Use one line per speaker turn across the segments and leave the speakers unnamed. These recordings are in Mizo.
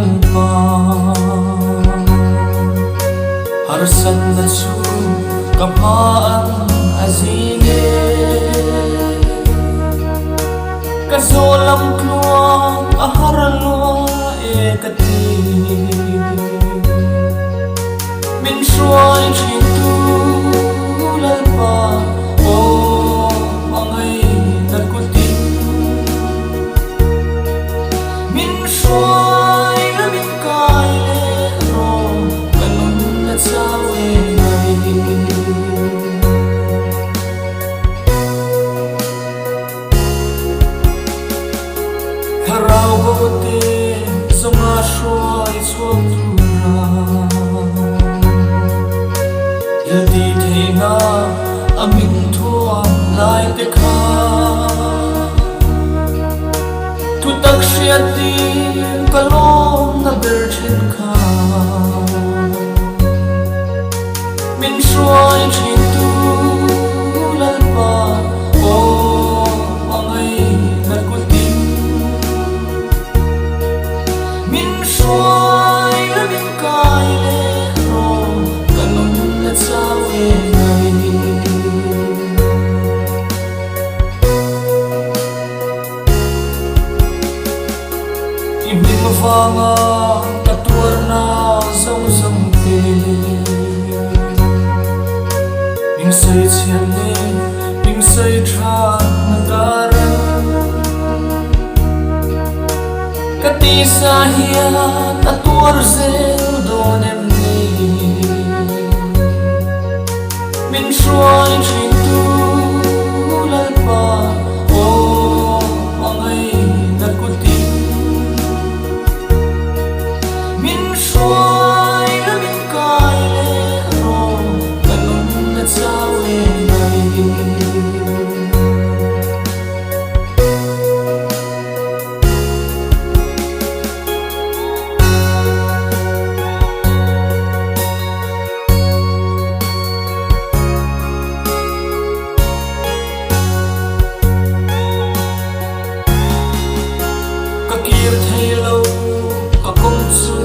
Lalpa. Harsatna chu ka hma an a zing e. Ka zaw lam tluang a har lua e ka ti. Min hruai thin tu Lalpa aw a ngaihna kutin. Min hruai la min kai leh rawh ka nun a chau e mai. Thlarau bo te zawnga hruai chhuak tura il tih theihna a min thuam lai te kha thutak hriat tir ka lawmna ber thin kha min hruai thin tu Lalpa. Aw a ngaihna kutin min hruai la min kai leh rawh ka nun a chau ve mai. I hming vanga ka tuarna zawng zawng te min sawi chhiat leh min sawi that na karan ka tisa hian a tuar zel dawn em ni min hruai thin tu Lalpa aw a ngaihna kutin min hruai la min kai leh rawh ka nun a chau e mai. Ka kir thei lo, ka kawng chu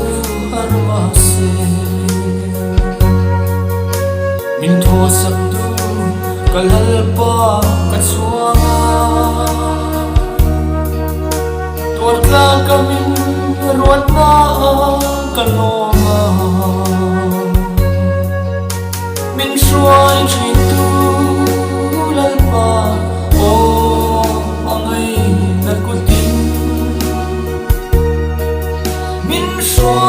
har mahse. Min thawsak tu ka Lalpa ka chhuang a. Tuartlang ka min ruatna ka lawm a. Min hruai thin tu Lalpa aw a ngaihna kutin min hruai.